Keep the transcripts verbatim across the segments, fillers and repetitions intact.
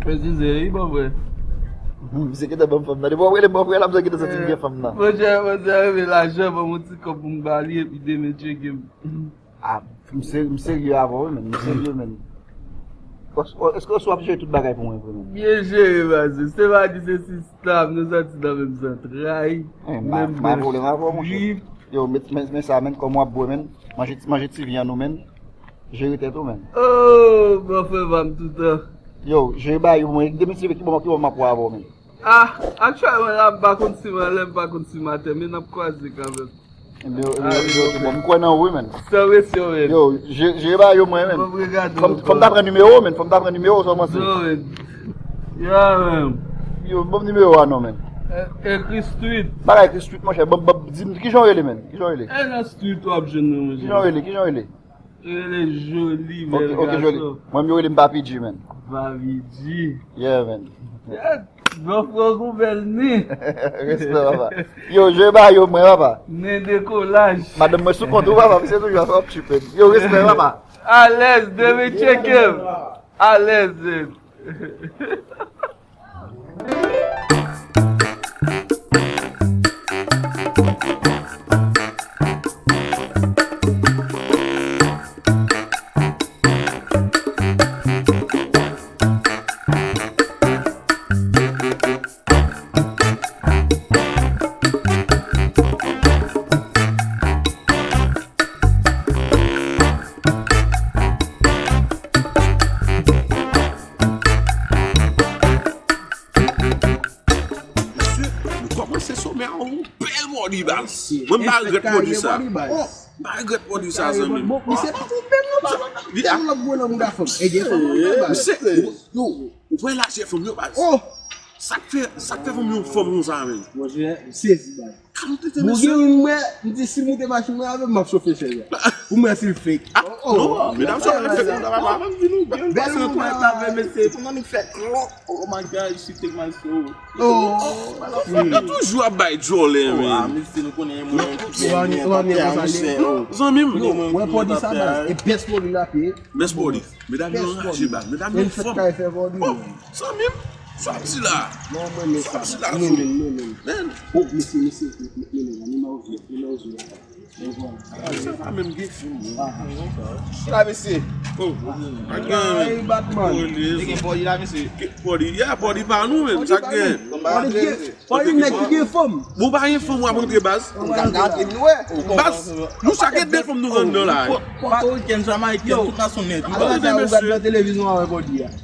Mwen di ze wi, bon vre. Misye gentan ban m fanm nan. Depi w ap rele m, w ap rele m, sa gentan santi m gen fanm nan. Monchè, monchè, rele lajan, ban m yon ti kòb pou m ba li, epi demen tcheke m. Ah, m se-, m serye avè w, wi, menn. M serye, menn. Èske, èske w ap jere tout bagay pou mwen, vre, menn? Byen jere, baz. Se pa di se sistèm, nou sòti nan menm zantray, menm branch. Yo, men, men, men sa, menn, kòman w ap bwè, menn? Manje, manje ti vyann ou, menn. Jere tèt ou, menn. Oh, bon frè pa m toutan. Yo, jere bagay yo pou mwen. Demen se ki bon, ki bon m ap wè avè w, menn. Ah, aktyèlman la, m pa konn si m anlè, m pa konn si m atè, men n ap kwaze kanmenm. Ebyen, ebyen, ebyen, ok, bon, m kwè nan ou, wi, menn. San presyon, menn. Yo, je-, jere bagay yo mwen, menn. Fò m ta pran nimewo w, menn. Fò m ta pran nimewo w, sa w panse? Non, menn. Ya, menn. Yo, ban m nimewo a non, menn. E-, ekri street. Pa ka ekri street, monchè. Ban, ban, di m, kijan w rele, menn? Kijan w rele? E nan street w ap jwenn mwen, monchè. Kijan w rele? Kijan w rele? Rele Joli, bèl gason. Ok, ok, Joli. Mwen, m yo rele m Papi G, menn. Papi G. Yeah, menn. Yeah, bon, frè, ou bèl ni. Respè, papa. Yo, je ba yo mwen, papa. Nen dekolaj. Madanm mwen sou kont ou, papa, misye toujou ap okipe m. Yo, respè, papa. Alèz, demen tcheke m. Alèz, menn. Mesye, nou kòmanse somè a yon bèl pwodui, baz. Mwen, m pa regrèt pwodui sa. Oh, m pa regrèt pwodui sa, zanmi m. Bon, misye pa twonpe m non, baz. Li a lòt gwo nan mouda fanm. E gen fanm nan mouda, baz. Misye, ou, ou, ou wè lajè fanm yo, baz. Oh! Sa k fè, sa k fè fanm yo fòm konsa, menn? Monchè, m sezi, baz. Kalite, mesye. Gen youn mwen, m di si m moute machin mwen avè m, m ap chofe chèz la. Pou m wè si l fake. Ah, oh, non, medam, sa fake konsa, papa. Bèl moun, papa. Mesye, fanm nan fè klòk. Oh my God, she take my soul. Oh. Fanm yo toujou ap bay djòlè, menn. Ah, mesye, nou konnen moun ki gen men, monchè. Zanmi m. Yo, mwen pwodui sa, baz. E best pwodui la, pye. Best pwodui. Medam yo anraje, baz. Medam yo fòm. Zanmi m, sa w ap di la? Non, mwen, men sa. Sa w ap di la, men, men, men, men. Men. Oh, mesye, mesye, men, men, men, men, men, men, men, men. Se pa menm gen fanm, non. Ki la, mesye? Oh, pa gen, men. Li gen bòdi la, mesye. Bòdi, yeah, bòdi pa nou, men. Sa gen. Bòdi nèg ki gen fanm. Bon, pa gen fanm, w ap antre, baz. Baz, nou chak gen de fanm nou rann nan la. Pòtorikèn, Jamayiken, tout nasyon nèg. Ou gade nan televizyon avè bòdi a.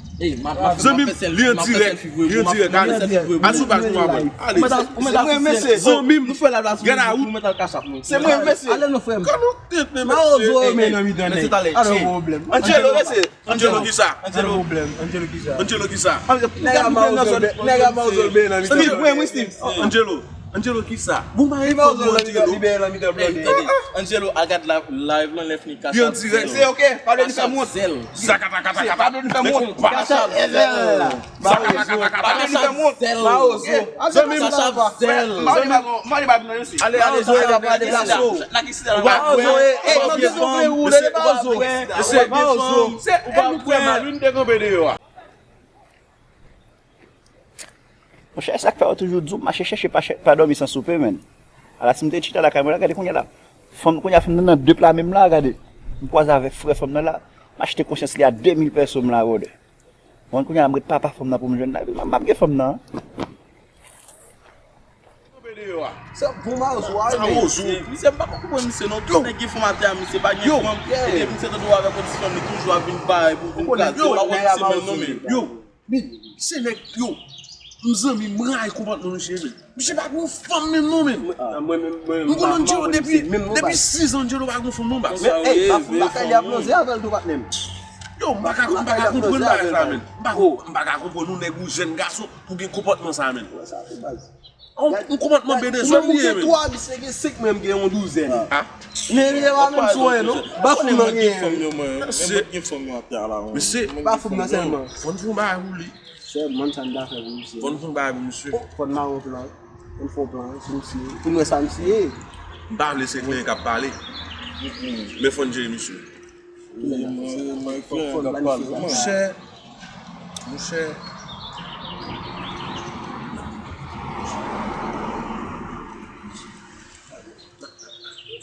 Zanmi m, li an dirèk, li an dirèk, ale. Al sou paj nou, abòne. Ale. Se mwen, mesye. Zanmi m, gade a wout. Se mwen, mesye. Ale non, frè m. Kòman w tenten, mesye? Mawozo, men nan mitan nèg. Ale, pwoblèm. Angelo, mesye. Angelo, kisa? Angelo. Pwoblèm. Angelo, kisa? Angelo, kisa? Nèg a Mawozo, nèg a Mawozo, men nan mitan. Steve, mwen, mwen, Steve. Angelo. Angelo, kisa? Bon, ba, li pa ozon nan mitan, li bèl nan mitan blòdè. Angelo, al gad live, live lan, lè fini, Cash App Zelle. Li an dirèk. Se ok, pa vle li fè m wont. Cash App Zelle. Zaka, zaka, zaka, zaka. Pa vle li fè m wont. Cash App Zelle. Zaka, zaka, zaka. Pa vle li fè m wont. Cash App Zelle. Cash App Zelle. Zanmi m, pa vle ba m nan, mesye. Ale, ale, Zoe, pa deplase w. Mawozo, e, e, nan de zon vle woule, Mawozo. Mesye, Mawozo. Se, e, nou kwè mal, wi, nou te kanpe deyò a. Monchè, sa k fè yo toujou di w mache chèche pa, pa dòmi san soupe, menn. Ala si m te chita lakay mwen la, gade kounye a la. Fanm, kounye a fanm nan nan de pla menm la, gade. M kwaze avèk frè fanm nan la. M achte konsyans li a de mil pèso m la, brother. Bon, kounye a la, m ret papa fanm nan pou m jwenn la. M ap gen fanm nan. Se bon Mawozo a, men. Misye, m pa konprann misye non. Tout nèg gen fanm atè a, misye pa gen fanm. Epi misye tande w avèk yon ti fanm, li toujou ap vin bay pou vin kraze. M pa konn si se menm non, men. Yo, men, se nèg, yo, m zanmi, m rayi konpòtman misye, men. Misye pa gen yon fanm menm non, men. M konn Angelo depi, depi sis an Angelo pa gen yon fanm non, baz. Men, ey, pa fout lakay li ap loze avè l tou, patnè m. Yo, m pa ka, m pa ka konprann bagay sa, men. M pa, m pa ka konprann yon nèg ou jèn gason pou gen konpòtman sa, men. Yon, yon konpòtman bèdè sòl li ye, men. Ou gen twa, misye gen senk, mwen, m gen yon douzèn. Men li pa menm sou anyen, non. Ba fanm nan gen. Mesye, ba fanm nan sèlman. Fò n fè yon bagay pou li. Sèlman sa n ta fè pou misye. Fò n fè yon bagay pou misye. Fò n mare yon plan. Fò n fè yon plan sou misye. Pou n wè sa misye ye. M pa vle se kliyan k ap pale. Men fò n jere misye. Monchè, monchè,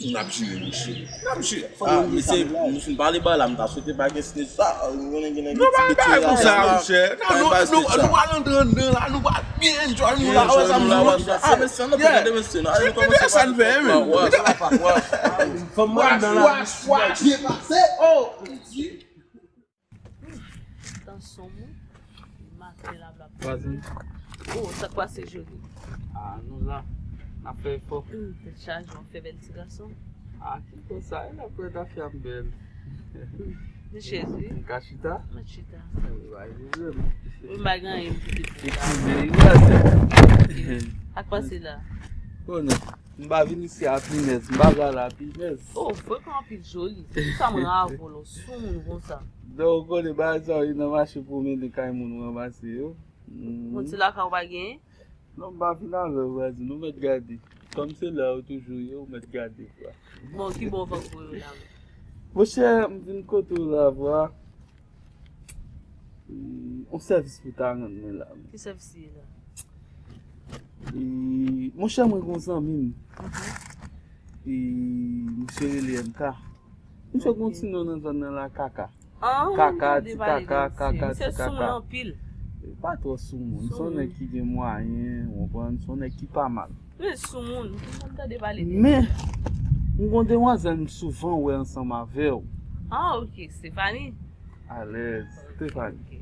N ap jere, mesye. N ap jere. Ah, mesye, nou fin pale ba la, m ta swete pa gen snitch sa. Ou konnen gen nèg ki ti bit bagay konsa, mesye. Non, nou, nou, nou al antre anndan la, nou pral byen enjoy nou la, wè sa m di w. Ah, mesye, nou tande, mesye, nou al kòmanse sa n fè, wi. Fò m mande la. Wash, wash, wash, byen pase. Oh, Tansyon mwen, maten la, m ap... Vwazin. Oh, sa k pase, Joli? Ah, nou la. N ap fè efò. Hmm, tèt chaje, w ap fè bèl ti gason. Ah, ki konsa, e la pou wè ta fè m bèl. Hmm, men Jezi. M ka chita? Mwen chita. Eh, wi, pa gen pwoblèm. Wi, m pa gen anyen m kite pou la. Eskize, wi, atè. Sa k pase la? Konnen. M pa vin isi a pinèz, m pa vle al a pinèz. Oh, frekan anpil, Joli. Sa mwen avè w, soumoun konsa. Donk, ou konnen bagay sa yo nan mache pwomennen kay moun ranmase yo. Bon, ti lakay ou pa genyen? Non, m pa vin avè w, vwazin, ou mèt gade. Kòm se la ou toujou ye, ou mèt gade, vwa. Bon, ki bon van k voye w la menm? Monchè, m vin kote w la, vwa. E, yon sèvis pou ta rann mwen la. Ki sèvis li ye la? E, monchè, mwen gen yon zanmi m. Mhm. E, misye rele M K. Misye gen yon ti non nan zòn nan la, Kaka. Ah, Kaka, ti Kaka, Kaka, ti Kaka. Misye soumoun anpil. E pa twò soumoun. Se yon nèg ki gen mwayen, ou konprann, se yon nèg ki pa mal. Men soumoun, m tande pale de... Men, m gon demwazèl m souvan wè ansanm avè w. Ah, ok, Stephanie. Alèz, Stephanie. Ok.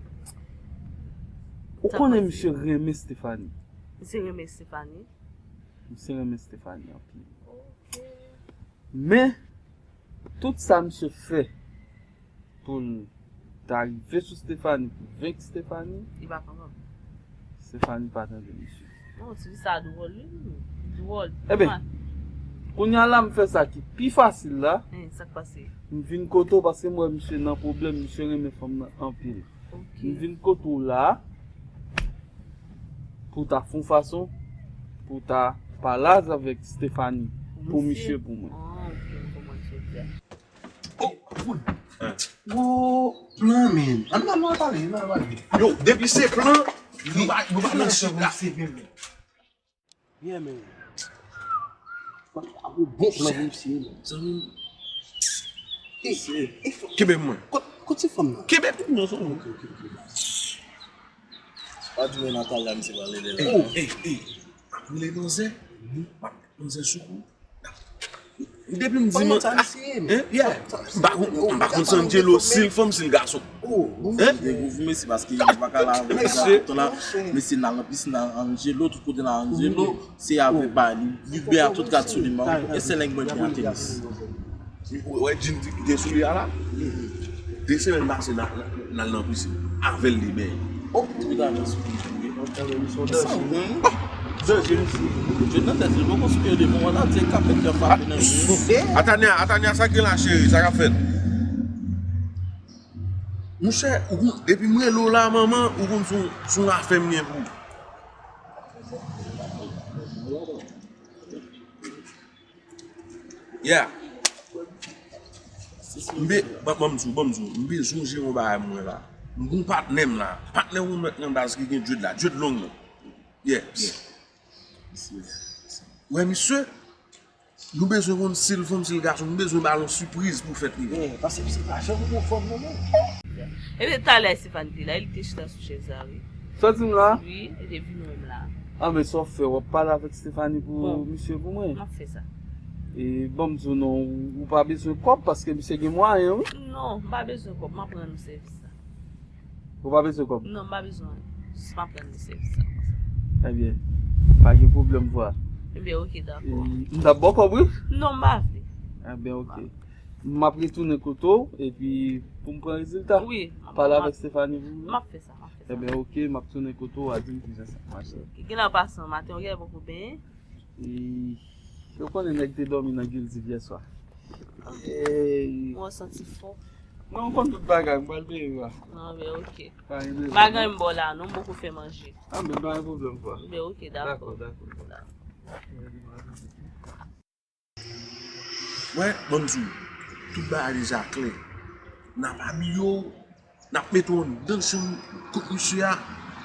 Ou konnen misye renmen Stephanie. Misye renmen Stephanie? Misye renmen Stephanie anpil. Ok. Men, tout sa misye fè pou l ta rive sou Stephanie, pou venk Stephanie, li pa kapab. Stephanie pa tande misye. Non, ti fi sa dwòl, wi. Dwòl. Eben, kounye a la m fè sa ki pi fasil la. Hein, sa k pase? M vin kote w paske m wè misye nan pwoblèm, misye renmen fanm nan anpil. Ok. M vin kote w la pou w ta fè yon fason pou w ta pale avèk Stephanie pou misye pou mwen. Ah, ok, m konprann sa w di a. Oh, wood. Hein. Gwo plan, men. Ann, ann, ann pale, ann pale. Yo, depi se plan, nou pa, nou pa nan chita. Yeah, man. Bon plan pou misye, man. Zanmi m. Kenbe mwen. Kot, kot se fanm nan? Kenbe non, son. Ok, ok, ok. Pa di mwen Natalia, misye pale de la. Ey, ey, ey. M ap rele manzè. M ap met manzè sou kou. Depi m di man, ah, hein, yeah. M pa konn, m pa konn si Angelo, si l fanm, si l gason. Hein? Dekouvri mesye paske li pa ka la avèk gason la. Mesye nan lan pisina Angelo, tout kote la Angelo, se avè ba li, li bè a tout gad sou li, man. E se nèg mwen byen an tenis. Ou wè jean ki gen sou li a la? De semèn pase n al nan pisin avè l li bèy. Oh, tout ajan sou li. Atanya, Atanya, sa gen la, cheri, sa k ap fèt? Monchè, ou konn, depi m rele w la, manman, ou konn se yon, se yon afè m gen pou ou. Yeah. M be-, ban, ban m di w, ban m di w, m bezwen jere yon bagay mwen la. M gon patnè m la. Patnè w mèt nan baz ki gen dread la, dread long nan. Yeah. Wè misye, nou bezwen konn si l fanm, si l gason, nou bezwen ba l yon sipriz pou fèt li. Yeah, paske misye pa janm gon fanm non, men. Ebyen, talè Stephanie te la, li te chita sou chèz la, wi. Sa w di m la? Wi, li te vin wè m la. Ah, men sa w fè, w ap pale avèk Stephanie pou misye pou mwen? M ap fè sa. E ban m di w non, ou, ou pa bezwen kòb paske misye gen mwayen, wi. Non, m pa bezwen kòb, m ap rann ou sèvis la. Ou pa bezwen kòb? Non, m pa bezwen. Jis m ap rann li sèvis la konsa. Ebyen, pa gen pwoblèm, vwa. Ebyen, ok, dakò. E, m t ap ba w kòb, wi? Non, m pa vle. Ebyen, ok. M ap retounen kote w, epi pou m pran rezilta. Wi, m ap, pale avèk Stephanie pou mwen. M ap fè sa, m ap fè sa. Ebyen, ok, m ap tounen kote w, a di m kijan sa ap mache. Ok, gen lè w pase yon maten, w gen lè poko benyen. E, yo konnen nèg te dòmi nan Gildiv yèswa. Ey. Mwen santi fò. Non, m konn tout bagay, m pral peye w a. Anben, ok. Pa gen bezwen. M pa gen anyen m ba w la, non, m poko fè manje. Anben, pa gen pwoblèm, vwa. Anben, ok, dakò. Dakò, dakò. Dakò. Wè, ban m di w, tout bagay deja klè. N ap abiye w, n ap mete w anndan chanm kot misye a,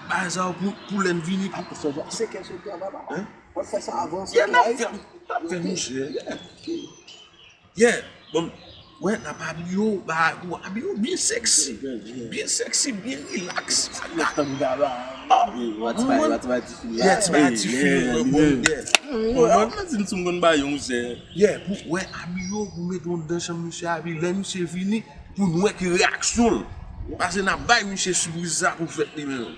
bagay sa yo pou, pou lè n vini, pou... Sèkè sou travay, papa. Hein? W ap fè sa avan, yeah, n ap fè, n ap fè, monchè. Yeah. Yeah, bon, wè, n ap abiye w, ba, ou abiye w byen sexy. Byen sexy, byen relax. Sa ka. Ah, mwen, yeah, ti bagay ti fi, bon, yeah. Mwen, mwen di m si m konn ba yon, monchè. Yeah, pou, wè, abiye w, pou mete w anndan chanm misye, abi, lè misye vini, pou n wè ki reyaksyon l. Paske n ap bay misye sipriz sa pou fèt li menm.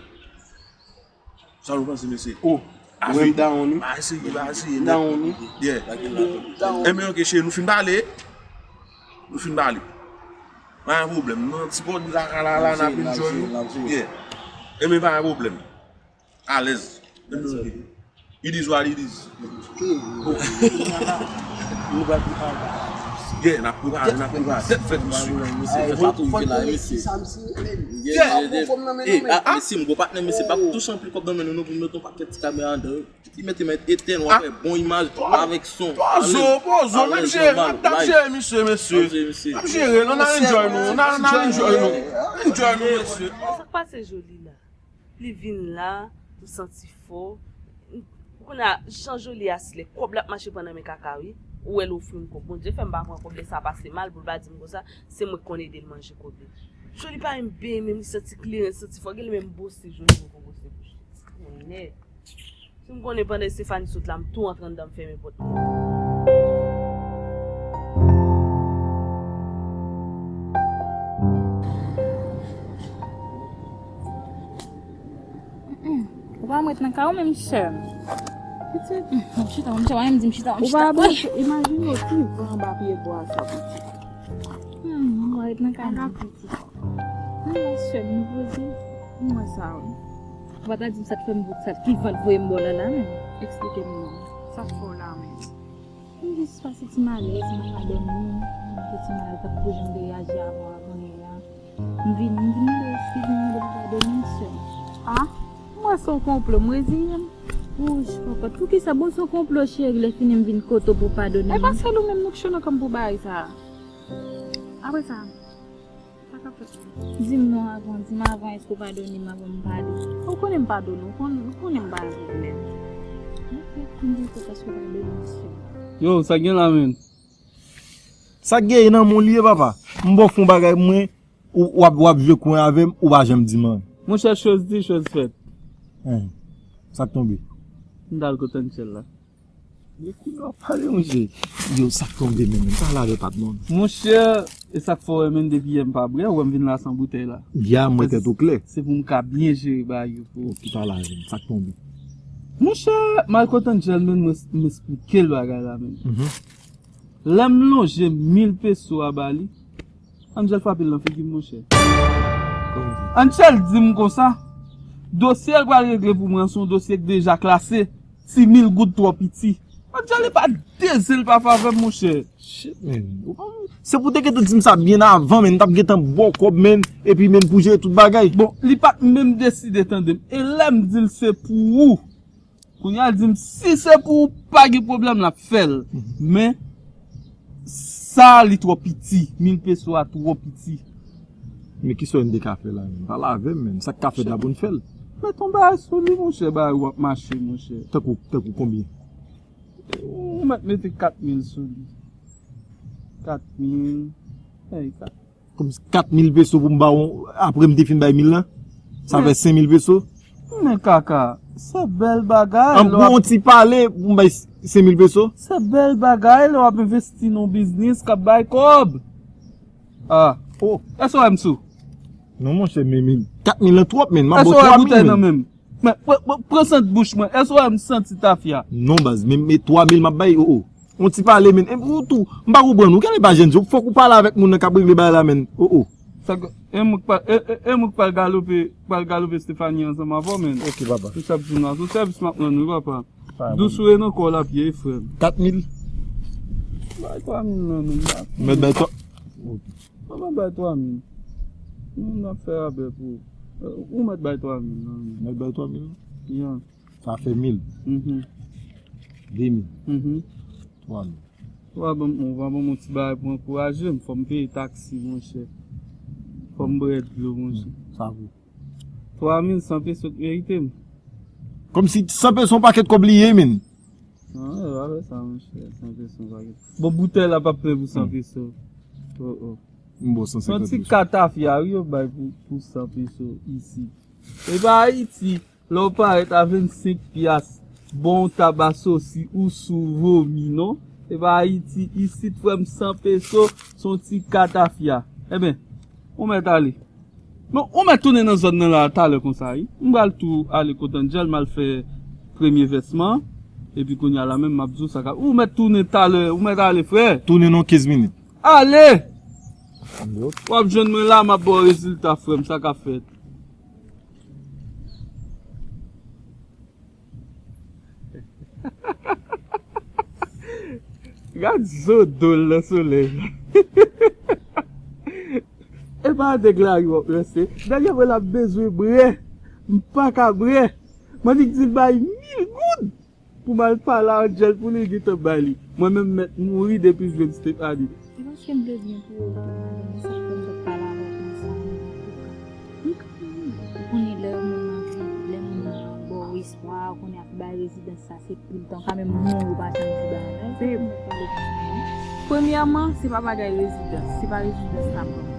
Sa nou panse, mesye? Oh, ou menm dawon wi. Pa eseye, pa eseye. Dawon wi. Yeah. Dawon. Enben, ok, cheri, nou fin pale. Nou fin pale. Pa gen pwoblèm. Nan ti pòt la, la, la, n ap enjoy nou. Yeah. Enben, pa gen pwoblèm. Alèz. Enben, ok. It is what it is. Yeah, n ap prepare, n ap prepare. Tèt fèt, mesye. Yeah. Mesye, m gwo patnè, mesye, pa touche anpil kòb nan men nou non pou m mete yon pakèt ti kamera anndan. Li mete men etèn, w ap fè bon imaj avèk son. Pozo, pozo, menm jere, n ap jere misye, mesye. N ap jere, n ap enjoy nou, n ap enjoy nou. Enjoy nou, mesye. Sa k pase Joly la? Li vin la, m santi fò. Kounye a, jan Joly a silè, kòb l ap mache pran nan men kaka, wi. Ou wè l ofri m kòb. Bondye fè m pa pran kòb, lè sa pase mal, pou l pa di m konsa, se mwen k konn ede l manje kòb li. Joly pa menm benyen, menm li santi kleren, santi fò, gen lè menm bwose Joly poko bwose bouch li. Tonnè. Si m konnen pandan Estefani sot la, m tou antre anndan, m fèmen pòt mwen. Ou pa ret nan kay ou menm, sè m. Pitit. M chita, m chita, m di m chita, m chita. Ou pa branche, imajine w tou van anba pye bwa sa, pitit. Hmm, ou pa ret nan kay la, pitit. Nan la sè m, nou poze. M wè sa, wi. Ou pa ta di m sa k fè m, sa ki van voye m bò la la menm. Eksplike m non. Sa k fè w la menm? M jis pase ti malèz, m pa ka dòmi, m te ti malèz, tankou jan m te reyaji avan, avan yè a. M vini, m vin mande w eskiz, m mande w padone, sè. Ah, m wè se yon konplo, m reziyen m. Wouch, papa, poukisa bon se yon konplo, cheri, lè fini m vin kote w pou w padone m? E pa sèl ou menm nou k cho nan kò m pou bagay sa a. Apre sa, sa k ap fèt la? Di m non avan, di m avan, èske w padone m avan m pale? Ou konnen m padone w, ou konn-, ou konnen m pa gen pwoblèm. Ok, m di w paske w padone m, sè. Yo, sa gen la menm? Sa k gen nan moun li ye, papa? M ba w fon bagay mwen, ou, w ap, w ap jwe kwen avè m, ou pa janm di m anyen. Monchè, choz di, choz fèt. Hen. Sa k tonbe? M t al kot Angel la. Yo, kounye a w ap pale, monchè. Yo, sa k tonbe menm? Pale avè patnè w. Monchè, e sa k fè w wè menm depi yè m pa bwè, ou wè m vin la san boutèy la. Ya, m wè tèt ou klè. Se pou m ka byen jere bagay yo pou ou. Ki pale avè m? Sa k tonbe? Monchè, m al kot Angel menm, mwen, m esplike l bagay la menm. Mhm. Lè m lonje mil peso a ba li, Angel frape l nan figi m, monchè. Angel di m konsa, dosye l pral regle pou mwen an se yon dosye k deja klase, ti mil goud twò piti. Angel li pa de zen l pa fè avè m, monchè. Shit, man. Se pou w te gentan di m sa byen avan, man. M t ap gentan ba w kòb, man. Epi, man, pou jere tout bagay. Bon, li pa t menm deside tande m. E lè m di l se pou ou, kounye a l di m, si se pou ou, pa gen pwoblèm, l ap fè l. Mhm. Men, sa a, li twò piti. Mil peso a twò piti. Men kisa n te ka fè la menm? Pale avè m, menm. Sa k ka fèt la pou n fè l. Mete yon bagay sou li, monchè. Bagay ou ap mache, monchè. Tankou, tankou konbyen? Ou mèt mete kat mil sou li. Kat mil. Ey, kat. Kòm kat mil peso pou m ba w, apre m te fin bay mil lan? Sa fè senk mil peso? Men kaka, se bèl bagay. An gwo, yon ti pale pou m bay senk mil peso? Se bèl bagay lè w ap envesti nan yon biznis k ap bay kòb. Ah. Oh. Èske w wè m sou? Non, monchè, men, men kat mil lan twòp, men. M ap ba w twa mil, men. Men, pran, pran, pran sant bouch mwen. Èske w wè m santi tafya? Non, baz, men, men twa mil m ap bay, oh, oh. Yon ti pale, men. E, ou tou, m pa konprann ou. Gade pa jèn, fòk ou pale avèk moun nan k ap regle bagay la, men. Oh, oh. Sa k, e mwen k pa, e, e, e mwen k pral galope, pral galope Stephanie ansanm avè w, men. Ok, papa. Ou sa ap di m la, se yon sèvis m ap rann ou, papa. Dous ou ye nan kò w l ap ye, frè m. Kat mil? Bay twa mil lan, men. Mèt bay twa. Ok. Mwen mèt bay twa mil. Nou, n ap fè rabè pou ou. Ou mèt bay twa mil, non, men. Mèt bay twa mil? Yeah. Sa fè mil. Mhm. De mil. Mhm. Twa mil. Ou va ban m, ou va ban m yon ti bagay pou ankouraje m. Fò m peye taksi, monchè. Fò m bwè dlo, monchè. Sa vre. Twa mil san peso k merite m. Kòmsi san peso yon pakèt kòb li ye, men. Ah, Sa, monchè, san peso, pa gen. Bon, boutèy la p ap plen pou san peso. Oh, oh. M ba w san senkant peso. Ti katafya, wi, yo bay pou, pou san peso isi. E pa Ayiti, lè w parèt a vennsenk pyas, bon, taba sosi ou sou vomi, non? E pa Ayiti, isit, frè m, san peso, se yon ti katafya. Enben, ou mèt ale. Bon, ou mèt tounen nan zòn nan la talè konsa, wi. M pral tou ale kot Angel, m al fè premye vèsman. Epi kounye a la menm, m ap di w sa ka. Ou mèt tounen talè, ou mèt ale, frè. Tounen nan kenz minit. Ale! W ap jwenn mwen la, m ap ba w rezilta, frè m, sa k ap fèt. Gad zo dol nan solèy la. E pa de glari w ap ranse. Dènye mwen l ap bezwen brè. M pa ka brè. Mannik di l bay mil goud pou m al pale a Angel pou li gentan bay li. Mwen menm m mèt mouri depi m jwenn Stephanie. Se paske m vle byen pou ou tou, madanm, se sa k fè m sot pale avè w konsa. Ou konnen lè moun nan, lè moun nan ba w espwa, ou konnen ap bay rezidans sa, se tout tan, ou ka menm mouri ou pa janm di bagay. Se pou mwen pale konsa, wi. Premyèman, se pa bagay rezidans, se pa rezidans l ap ban m.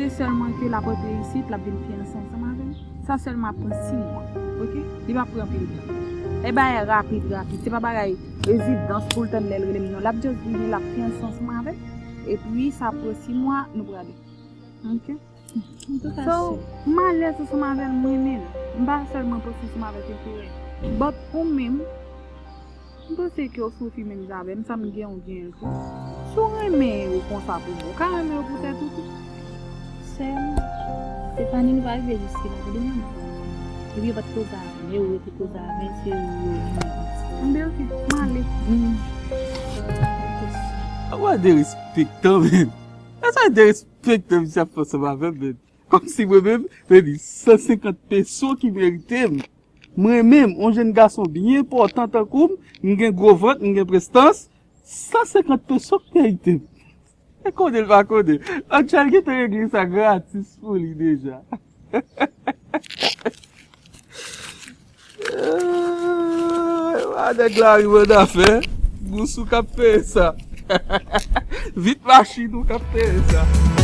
Se sèlman ke l ap rantre isit, l ap vin fiyanse ansanm avè m. Sa sèlman ap pran sis mwa, oke? Li p ap pran anpil tan. E bagay rapid, rapid. Se pa bagay rezidans pou l tann lè l rele m, non. L ap just vini, l ap fiyanse ansanm avè m. Epi, sa ap pran sis mwa, nou prale. Oke? So, m alèz ansanm avè l, m renmen l. M pa sèlman panse ansanm avèk enterè. But ou menm, m panse ke w soufri menm jan avè m, sa m gen ou gen l tou. Si w renmen yo konsa pou mwen, ou ka renmen yo pou tèt ou tou. Sè m, Stephanie, nou pa rive jiske la, tande manman. Epi yo pa t koze avè m, e ou rete koze avè m, se ou yo renmen konsa. Anben, oke, m ale. Ou pa derespektan, menm. E sa derespektan misye ap fè ansanm avè m, menm. Kòmsi mwen menm, se di san senkant peso ki merite m. Mwen menm, yon jenn gason byen pòtan tankou m, m gen gwo vant, m gen prestans, san senkant peso k merite m. E konnen l pa konnen. Angel gentan regle sa gratis pou li deja. Ah, nèg la rive nan afè. Gous ou k ap peye sa. Vit machin ou k ap peye sa.